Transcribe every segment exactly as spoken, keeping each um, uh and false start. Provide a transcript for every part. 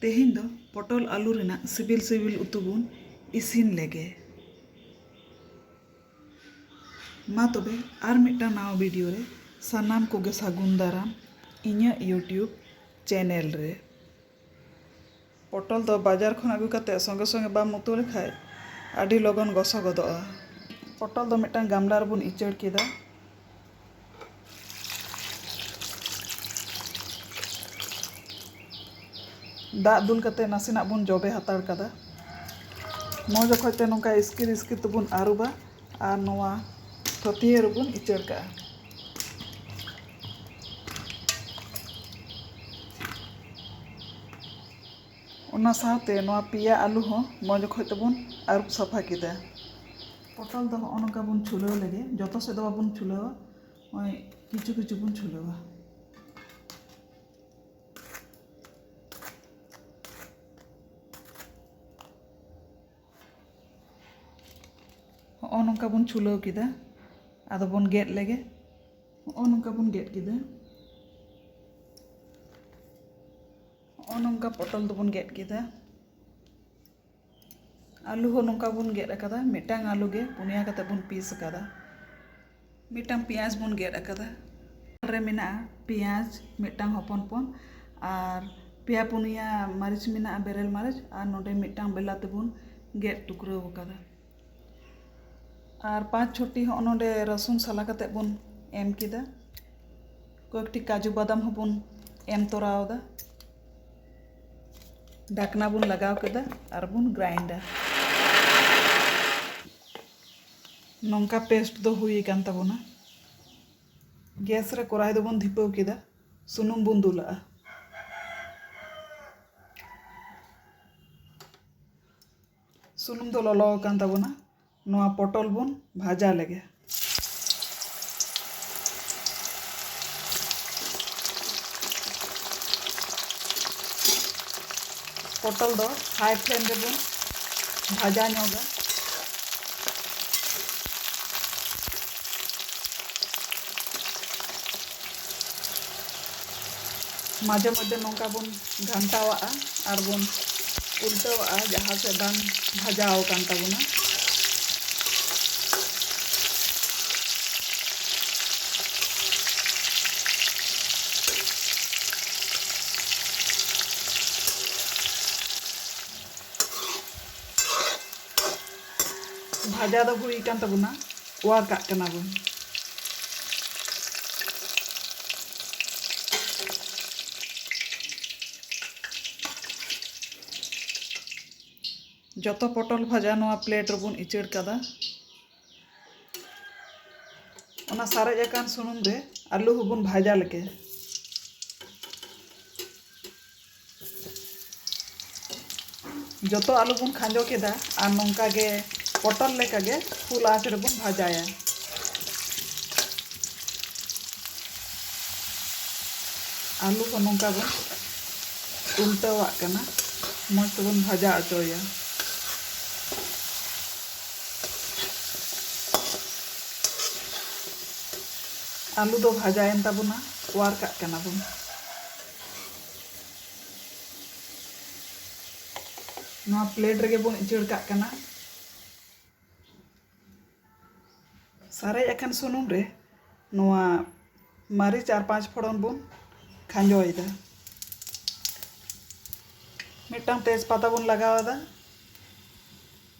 ᱛᱮᱦᱮᱧ ᱫᱚ ᱯᱚᱴᱚᱞ ᱟᱹᱞᱩ ᱨᱮᱱᱟᱜ ᱥᱤᱵᱤᱞ ᱥᱤᱵᱤᱞ ᱩᱛᱩ ᱵᱚᱱ ᱤᱥᱤᱱ ᱞᱮᱜᱮ᱾ ᱢᱟ ᱛᱚᱵᱮ, ᱟᱨ ᱢᱤᱫᱴᱟᱝ ᱱᱟᱣᱟ ᱵᱷᱤᱰᱤᱭᱳ ᱨᱮ ᱥᱟᱱᱟᱢ ᱠᱚᱜᱮ ᱥᱟᱹᱜᱩᱱ ᱫᱟᱨᱟᱢ ᱤᱧᱟᱹᱜ YouTube ᱪᱮᱱᱮᱞ ᱨᱮ᱾ ᱯᱚᱴᱚᱞ ᱫᱚ ᱵᱟᱡᱟᱨ ᱠᱷᱚᱱ ᱟᱹᱜᱩ ᱠᱟᱛᱮ ᱥᱚᱸᱜᱮ ᱥᱚᱸᱜᱮ ᱵᱟᱢ ᱩᱛᱩ ᱞᱮᱠᱷᱟᱡ ᱟᱹᱰᱤ ᱞᱚᱜᱚᱱ ᱜᱚᱥᱚ ᱜᱚᱫᱚᱜᱼᱟ᱾ ᱯᱚᱴᱚᱞ ᱫᱚ ᱢᱤᱫᱴᱟᱝ ᱜᱟᱢᱞᱟ ᱨᱮᱵᱚᱱ ᱤᱪᱟᱹᱲ ᱠᱮᱫᱟ᱾ ᱫᱟᱜ ᱫᱩᱞ ᱠᱟᱛᱮ ᱱᱟᱥᱮᱱᱟᱜ ᱵᱚᱱ ᱡᱚᱵᱮ ᱦᱟᱛᱟᱲ ᱠᱟᱫᱟ᱾ ᱢᱚᱡᱽ ᱚᱠᱚᱡ ᱛᱮ ᱱᱚᱝᱠᱟ ᱤᱥᱠᱤᱨ ᱤᱥᱠᱤᱨ ᱛᱮᱵᱚᱱ ᱟᱹᱨᱩᱵᱟ ᱟᱨ ᱱᱚᱣᱟ ᱛᱷᱟᱹᱛᱤᱭᱟᱹ ᱨᱮᱵᱚᱱ ᱤᱪᱟᱹᱲ ᱠᱟᱜᱼᱟ᱾ ᱚᱱᱟ ᱥᱟᱶᱛᱮ ᱱᱚᱣᱟ ᱯᱮᱭᱟ ᱟᱹᱞᱩ ᱦᱚᱸ ᱢᱚᱡᱽ ᱚᱠᱚᱡ ᱛᱮᱵᱚᱱ ᱟᱹᱨᱩᱵ ᱥᱟᱯᱷᱟ ᱠᱮᱫᱟ᱾ ᱯᱚᱴᱚᱞ ᱫᱚ ᱦᱚᱸᱜᱼᱚ ᱱᱚᱝᱠᱟ ᱵᱚᱱ ᱪᱷᱩᱞᱟᱹᱣ ᱞᱮᱜᱮ, ᱡᱚᱛᱚ ᱥᱮᱫ ᱫᱚ ᱵᱟᱵᱚᱱ ᱪᱷᱩᱞᱟᱹᱣᱟ, ᱱᱚᱜᱼᱚᱭ ᱠᱤᱪᱷᱩ ᱠᱤᱪᱷᱩ ᱵᱚᱱ ᱪᱷᱩᱞᱟᱹᱣᱟ᱾ ᱦᱚᱸᱜᱼᱚ ᱱᱚᱝᱠᱟ ᱵᱚᱱ ᱪᱷᱩᱞᱟᱹᱣ ᱠᱮᱫᱟ᱾ ᱟᱫᱚ ᱵᱚᱱ ᱜᱮᱫ ᱞᱮᱜᱮ᱾ ᱦᱚᱸᱜᱼᱚ ᱱᱚᱝᱠᱟ ᱵᱚᱱ ᱜᱮᱫ ᱠᱮᱫᱟ᱾ ᱦᱚᱸᱜᱼᱚ ᱱᱚᱝᱠᱟ ᱯᱚᱴᱚᱞ ᱫᱚᱵᱚᱱ ᱜᱮᱫ ᱠᱮᱫᱟ᱾ ᱟᱹᱞᱩ ᱦᱚᱸ ᱱᱚᱝᱠᱟ ᱵᱚᱱ ᱜᱮᱫ ᱟᱠᱟᱫᱟ᱾ ᱢᱤᱫᱴᱟᱝ ᱟᱹᱞᱩ ᱜᱮ ᱯᱩᱱᱭᱟ ᱠᱟᱛᱮ ᱵᱚᱱ ᱯᱤᱥ ᱟᱠᱟᱫᱟ᱾ ᱢᱤᱫᱴᱟᱝ ᱯᱮᱸᱭᱟᱡᱽ ᱵᱚᱱ ᱜᱮᱫ ᱟᱠᱟᱫᱟ᱾ ᱨᱮ ᱢᱮᱱᱟᱜᱼᱟ ᱯᱮᱸᱭᱟᱡᱽ ᱢᱤᱫᱴᱟᱝ ᱦᱚᱯᱚᱱ ᱦᱚᱯᱚᱱ, ᱟᱨ ᱯᱮᱭᱟ ᱯᱩᱱᱭᱟ ᱢᱟᱹᱨᱤᱪ ᱢᱮᱱᱟᱜᱼᱟ, ᱵᱮᱨᱮᱞ ᱢᱟᱹᱨᱤᱪ, ᱟᱨ ᱱᱚᱰᱮ ᱢᱤᱫᱴᱟᱝ ᱵᱮᱞᱟᱛᱤ ᱵᱚᱱ ᱜᱮᱫ ᱴᱩᱠᱨᱟᱹᱣ ᱟᱠᱟᱫᱟ᱾ ᱟᱨ ᱯᱟᱸᱪ ᱪᱷᱚᱴᱤ ᱦᱚᱸᱜᱼᱚ ᱱᱚᱰᱮ ᱨᱟᱹᱥᱩᱱ ᱥᱟᱞᱟ ᱠᱟᱛᱮ ᱵᱚᱱ ᱮᱢ ᱠᱮᱫᱟ᱾ ᱠᱚᱭᱮᱠᱴᱤ ᱠᱟᱡᱩ ᱵᱟᱫᱟᱢ ᱦᱚᱸᱵᱚᱱ ᱮᱢ ᱛᱚᱨᱟᱣ ᱮᱫᱟ᱾ ᱰᱷᱟᱠᱱᱟ ᱵᱚᱱ ᱞᱟᱜᱟᱣ ᱠᱮᱫᱟ ᱟᱨ ᱵᱚᱱ ᱜᱨᱟᱭᱤᱱᱰᱟ᱾ ᱱᱚᱝᱠᱟ ᱯᱮᱥᱴ ᱫᱚ ᱦᱩᱭ ᱟᱠᱟᱱ ᱛᱟᱵᱚᱱᱟ᱾ ᱜᱮᱥ ᱨᱮ ᱠᱚᱲᱟᱭ ᱫᱚᱵᱚᱱ ᱫᱷᱤᱯᱟᱹᱣ ᱠᱮᱫᱟ, ᱥᱩᱱᱩᱢ ᱵᱚᱱ ᱫᱩᱞᱟᱜᱼᱟ᱾ ᱥᱩᱱᱩᱢ ᱫᱚ ᱞᱚᱞᱚ ᱟᱠᱟᱱ ᱛᱟᱵᱚᱱᱟ᱾ ᱱᱚᱣᱟ ᱯᱚᱴᱚᱞ ᱵᱚᱱ ᱵᱷᱟᱡᱟ ᱞᱮᱜᱮ᱾ ᱯᱚᱴᱚᱞ ᱫᱚ ᱦᱟᱭ ᱯᱷᱞᱮᱢ ᱨᱮᱵᱚᱱ ᱵᱷᱟᱡᱟ ᱧᱚᱜᱟ᱾ ᱢᱟᱡᱷᱮ ᱢᱚᱫᱽᱫᱷᱮ ᱱᱚᱝᱠᱟ ᱵᱚᱱ ᱜᱷᱟᱱᱴᱟᱣᱟᱜᱼᱟ ᱟᱨ ᱵᱚᱱ ᱩᱞᱴᱟᱹᱣᱟᱜᱼᱟ, ᱡᱟᱦᱟᱸ ᱥᱮᱫ ᱵᱟᱝ ᱵᱷᱟᱡᱟᱣ ᱟᱠᱟᱱ ᱛᱟᱵᱚᱱᱟ᱾ ᱵᱷᱟᱡᱟ ᱫᱚ ᱦᱩᱭ ᱟᱠᱟᱱ ᱛᱟᱵᱚᱱᱟ, ᱚᱣᱟᱨ ᱠᱟᱜ ᱠᱟᱱᱟ ᱵᱚᱱ᱾ ᱡᱚᱛᱚ ᱯᱚᱴᱚᱞ ᱵᱷᱟᱡᱟ ᱱᱚᱣᱟ ᱯᱞᱮᱴ ᱨᱮᱵᱚᱱ ᱤᱪᱟᱹᱲ ᱠᱟᱫᱟ᱾ ᱚᱱᱟ ᱥᱟᱨᱮᱡ ᱟᱠᱟᱱ ᱥᱩᱱᱩᱢ ᱨᱮ ᱟᱹᱞᱩ ᱦᱚᱸᱵᱚᱱ ᱵᱷᱟᱡᱟ ᱞᱮᱜᱮ᱾ ᱡᱚᱛᱚ ᱟᱹᱞᱩ ᱵᱚᱱ ᱠᱷᱟᱸᱡᱚ ᱠᱮᱫᱟ ᱟᱨ ᱱᱚᱝᱠᱟ ᱜᱮ ᱯᱚᱴᱚᱞ ᱞᱮᱠᱟ ᱜᱮ ᱯᱷᱩᱞ ᱟᱸᱪ ᱨᱮᱵᱚᱱ ᱵᱷᱟᱡᱟᱭᱟ᱾ ᱟᱹᱞᱩ ᱦᱚᱸ ᱱᱚᱝᱠᱟ ᱵᱚᱱ ᱩᱞᱴᱟᱹᱣᱟᱜ ᱠᱟᱱᱟ, ᱢᱚᱡᱽ ᱛᱮᱵᱚᱱ ᱵᱷᱟᱡᱟ ᱦᱚᱪᱚᱭᱟ᱾ ᱟᱹᱞᱩ ᱫᱚ ᱵᱷᱟᱡᱟᱭᱮᱱ ᱛᱟᱵᱚᱱᱟ, ᱚᱣᱟᱨ ᱠᱟᱜ ᱠᱟᱱᱟ ᱵᱚᱱ᱾ ᱱᱚᱣᱟ ᱯᱞᱮᱴ ᱨᱮᱜᱮ ᱵᱚᱱ ᱤᱪᱟᱹᱲ ᱠᱟᱜ ᱠᱟᱱᱟ᱾ ᱥᱟᱨᱮᱡ ᱟᱠᱟᱱ ᱥᱩᱱᱩᱢ ᱨᱮ ᱱᱚᱣᱟ ᱢᱟᱹᱨᱤᱪ ᱟᱨ ᱯᱟᱸᱪ ᱯᱷᱚᱲᱚᱱ ᱵᱚᱱ ᱠᱷᱟᱸᱡᱚᱭᱮᱫᱟ᱾ ᱢᱤᱫᱴᱟᱝ ᱛᱮᱡᱽᱯᱟᱛᱟ ᱵᱚᱱ ᱞᱟᱜᱟᱣ ᱮᱫᱟ᱾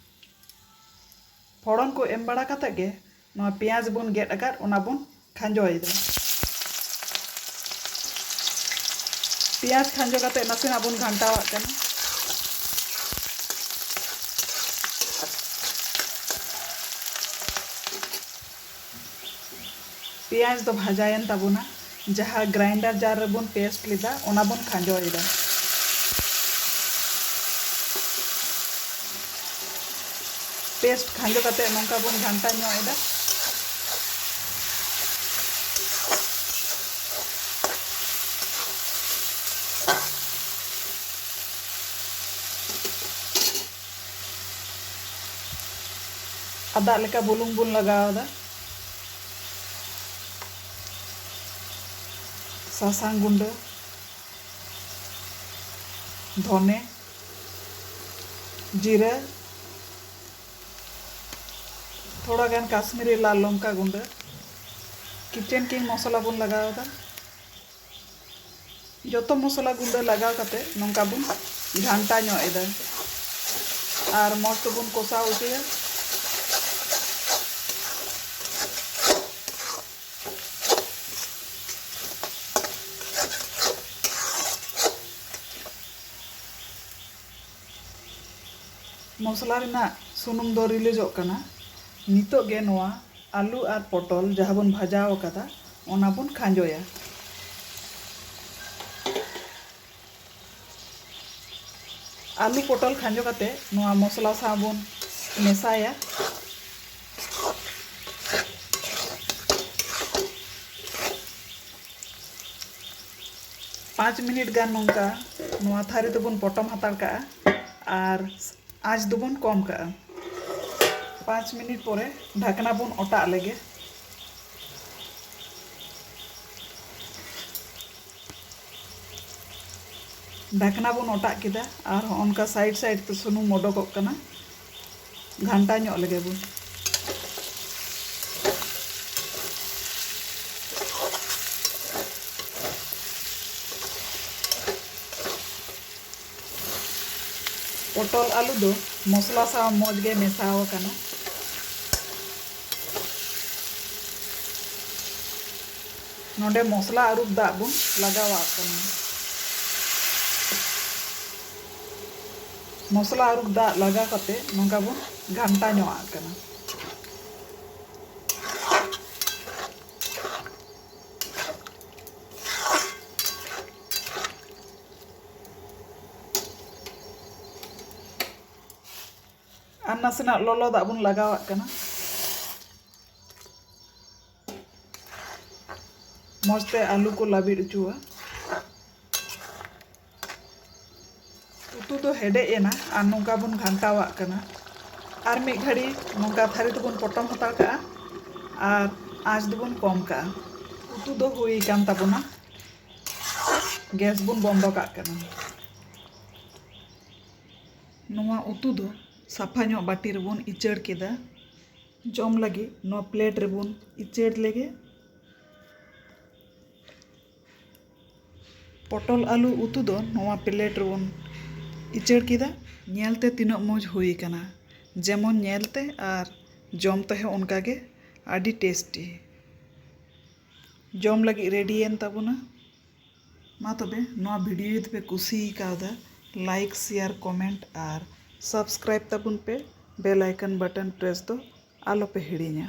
ᱯᱷᱚᱲᱚᱱ ᱠᱚ ᱮᱢ ᱵᱟᱲᱟ ᱠᱟᱛᱮ ᱜᱮ ᱱᱚᱣᱟ ᱯᱮᱸᱭᱟᱡᱽ ᱵᱚᱱ ᱜᱮᱫ ᱟᱠᱟᱫ, ᱚᱱᱟ ᱵᱚᱱ ᱠᱷᱟᱸᱡᱚᱭᱮᱫᱟ᱾ ᱯᱮᱸᱭᱟᱡᱽ ᱠᱷᱟᱸᱡᱚ ᱠᱟᱛᱮ ᱱᱟᱥᱮᱱᱟᱜ ᱵᱚᱱ ᱜᱷᱟᱱᱴᱟᱣᱟᱜ ᱠᱟᱱᱟ᱾ ᱯᱮᱸᱭᱟᱡᱽ ᱫᱚ ᱵᱷᱟᱡᱟᱭᱮᱱ ᱛᱟᱵᱚᱱᱟ᱾ ᱡᱟᱦᱟᱸ ᱜᱨᱟᱭᱤᱱᱰᱟᱨ ᱡᱟᱨ ᱨᱮᱵᱚᱱ ᱯᱮᱥᱴ ᱞᱮᱫᱟ, ᱚᱱᱟ ᱵᱚᱱ ᱠᱷᱟᱸᱡᱚᱭᱮᱫᱟ᱾ ᱯᱮᱥᱴ ᱠᱷᱟᱸᱡᱚ ᱠᱟᱛᱮ ᱱᱚᱝᱠᱟ ᱵᱚᱱ ᱜᱷᱟᱱᱴᱟ ᱧᱚᱜ ᱮᱫᱟ᱾ ᱟᱫᱟᱜ ᱞᱮᱠᱟ ᱵᱩᱞᱩᱝ ᱵᱚᱱ ᱞᱟᱜᱟᱣ ᱮᱫᱟ, ᱥᱟᱥᱟᱝ ᱜᱩᱸᱰᱟᱹ, ᱫᱷᱚᱱᱮ, ᱡᱤᱨᱟᱹ, ᱛᱷᱚᱲᱟ ᱜᱟᱱ ᱠᱟᱥᱢᱤᱨᱤ ᱞᱟᱞ ᱞᱚᱝᱠᱟ ᱜᱩᱸᱰᱟᱹ, ᱠᱤᱪᱮᱱ ᱠᱤᱝ ᱢᱚᱥᱞᱟ ᱵᱚᱱ ᱞᱟᱜᱟᱣ ᱮᱫᱟ᱾ ᱡᱚᱛᱚ ᱢᱚᱥᱞᱟ ᱜᱩᱸᱰᱟᱹ ᱞᱟᱜᱟᱣ ᱠᱟᱛᱮ ᱱᱚᱝᱠᱟ ᱵᱚᱱ ᱜᱷᱟᱱᱴᱟ ᱧᱚᱜ ᱮᱫᱟ ᱟᱨ ᱢᱚᱡᱽ ᱛᱮᱵᱚᱱ ᱠᱚᱥᱟᱣ ᱦᱚᱪᱚᱭᱟ᱾ ᱢᱚᱥᱞᱟ ᱨᱮᱱᱟᱜ ᱥᱩᱱᱩᱢ ᱫᱚ ᱨᱤᱞᱟᱹᱡᱚᱜ ᱠᱟᱱᱟ᱾ ᱱᱤᱛᱚᱜ ᱜᱮ ᱱᱚᱣᱟ ᱟᱹᱞᱩ ᱟᱨ ᱯᱚᱴᱚᱞ ᱡᱟᱦᱟᱸ ᱵᱚᱱ ᱵᱷᱟᱡᱟᱣ ᱟᱠᱟᱫᱟ, ᱚᱱᱟ ᱵᱚᱱ ᱠᱷᱟᱸᱡᱚᱭᱟ᱾ ᱟᱹᱞᱩ ᱯᱚᱴᱚᱞ ᱠᱷᱟᱸᱡᱚ ᱠᱟᱛᱮ ᱱᱚᱣᱟ ᱢᱚᱥᱞᱟ ᱥᱟᱶ ᱵᱚᱱ ᱢᱮᱥᱟᱭᱟ᱾ ᱯᱟᱸᱪ ᱢᱤᱱᱤᱴ ᱜᱟᱱ ᱱᱚᱝᱠᱟ ᱱᱚᱣᱟ ᱛᱷᱟᱹᱨᱤ ᱛᱮᱵᱚᱱ ᱯᱚᱴᱚᱢ ᱦᱟᱛᱟᱲ ᱠᱟᱜᱼᱟ ᱟᱨ ᱟᱸᱪ ᱫᱚᱵᱚᱱ ᱠᱚᱢ ᱠᱟᱜᱼᱟ᱾ ᱯᱟᱸᱪ ᱢᱤᱱᱤᱴ ᱯᱚᱨᱮ ᱰᱷᱟᱠᱱᱟ ᱵᱚᱱ ᱚᱴᱟᱜ ᱞᱮᱜᱮ᱾ ᱰᱷᱟᱠᱱᱟ ᱵᱚᱱ ᱚᱴᱟᱜ ᱠᱮᱫᱟ ᱟᱨ ᱦᱚᱸ ᱚᱱᱠᱟ ᱥᱟᱭᱤᱰ ᱥᱟᱭᱤᱰ ᱛᱮ ᱥᱩᱱᱩᱢ ᱚᱰᱚᱠᱚᱜ ᱠᱟᱱᱟ᱾ ᱜᱷᱟᱱᱴᱟ ᱧᱚᱜ ᱞᱮᱜᱮ ᱵᱚᱱ᱾ ᱯᱚᱴᱚᱞ ᱟᱹᱞᱩ ᱫᱚ ᱢᱚᱥᱞᱟ ᱥᱟᱶ ᱢᱚᱡᱽ ᱜᱮ ᱢᱮᱥᱟᱣ ᱟᱠᱟᱱᱟ᱾ ᱱᱚᱰᱮ ᱢᱚᱥᱞᱟ ᱟᱹᱨᱩᱵ ᱫᱟᱜ ᱵᱚᱱ ᱞᱟᱜᱟᱣᱟᱜ ᱠᱟᱱᱟ᱾ ᱢᱚᱥᱞᱟ ᱟᱹᱨᱩᱵ ᱫᱟᱜ ᱞᱟᱜᱟᱣ ᱠᱟᱛᱮ ᱱᱚᱝᱠᱟ ᱵᱚᱱ ᱜᱷᱟᱱᱴᱟ ᱧᱚᱜ ᱟᱜ ᱠᱟᱱᱟ᱾ ᱟᱨ ᱱᱟᱥᱮᱱᱟᱜ ᱞᱚᱞᱚ ᱫᱟᱜ ᱵᱚᱱ ᱞᱟᱜᱟᱣᱟᱜ ᱠᱟᱱᱟ᱾ ᱢᱚᱡᱽ ᱛᱮ ᱟᱹᱞᱩ ᱠᱚ ᱞᱟᱹᱵᱤᱫ ᱦᱚᱪᱚᱣᱟ᱾ ᱩᱛᱩ ᱫᱚ ᱦᱮᱰᱮᱡ ᱮᱱᱟ ᱟᱨ ᱱᱚᱝᱠᱟ ᱵᱚᱱ ᱜᱷᱟᱱᱴᱟᱣᱟᱜ ᱠᱟᱱᱟ᱾ ᱟᱨ ᱢᱤᱫ ᱜᱷᱟᱹᱲᱤ ᱱᱚᱝᱠᱟ ᱛᱷᱟᱹᱨᱤ ᱛᱮᱵᱚᱱ ᱯᱚᱴᱚᱢ ᱦᱟᱛᱟᱲ ᱠᱟᱜᱼᱟ ᱟᱨ ᱟᱸᱪ ᱫᱚᱵᱚᱱ ᱠᱚᱢ ᱠᱟᱜᱼᱟ᱾ ᱩᱛᱩ ᱫᱚ ᱦᱩᱭ ᱟᱠᱟᱱ ᱛᱟᱵᱚᱱᱟ᱾ ᱜᱮᱥ ᱵᱚᱱ ᱵᱚᱱᱫᱚ ᱠᱟᱜ ᱠᱟᱱᱟ᱾ ᱱᱚᱣᱟ ᱩᱛᱩ ᱫᱚ ᱥᱟᱯᱷᱟ ᱧᱚᱜ ᱵᱟᱹᱴᱤ ᱨᱮᱵᱚᱱ ᱤᱪᱟᱹᱲ ᱠᱮᱫᱟ᱾ ᱡᱚᱢ ᱞᱟᱹᱜᱤᱫ ᱱᱚᱣᱟ ᱯᱞᱮᱴ ᱨᱮᱵᱚᱱ ᱤᱪᱟᱹᱲ ᱞᱮᱜᱮ᱾ ᱯᱚᱴᱚᱞ ᱟᱹᱞᱩ ᱩᱛᱩ ᱫᱚ ᱱᱚᱣᱟ ᱯᱞᱮᱴ ᱨᱮᱵᱚᱱ ᱤᱪᱟᱹᱲ ᱠᱮᱫᱟ᱾ ᱧᱮᱞᱛᱮ ᱛᱤᱱᱟᱹᱜ ᱢᱚᱡᱽ ᱦᱩᱭ ᱟᱠᱟᱱᱟ, ᱡᱮᱢᱚᱱ ᱧᱮᱞᱛᱮ ᱟᱨ ᱡᱚᱢ ᱛᱮᱦᱚᱸ ᱚᱱᱠᱟᱜᱮ ᱟᱹᱰᱤ ᱴᱮᱥᱴᱤ᱾ ᱡᱚᱢ ᱞᱟᱹᱜᱤᱫ ᱨᱮᱰᱤᱭᱮᱱ ᱛᱟᱵᱚᱱᱟ᱾ ᱢᱟ ᱛᱚᱵᱮ ᱱᱚᱣᱟ ᱵᱷᱤᱰᱤᱭᱳ ᱡᱩᱫᱤ ᱯᱮ ᱠᱩᱥᱤ ᱠᱟᱣᱫᱟ, ᱞᱟᱭᱤᱠ, ᱥᱮᱭᱟᱨ, ᱠᱚᱢᱮᱱᱴ ᱟᱨ ᱥᱟᱵᱥᱠᱨᱟᱭᱤᱵ ᱛᱟᱵᱚᱱ ᱯᱮ᱾ ᱵᱮᱞ ᱟᱭᱠᱚᱱ ᱵᱟᱴᱚᱱ ᱯᱨᱮᱥ ᱫᱚ ᱟᱞᱚᱯᱮ ᱦᱤᱲᱤᱧᱟ᱾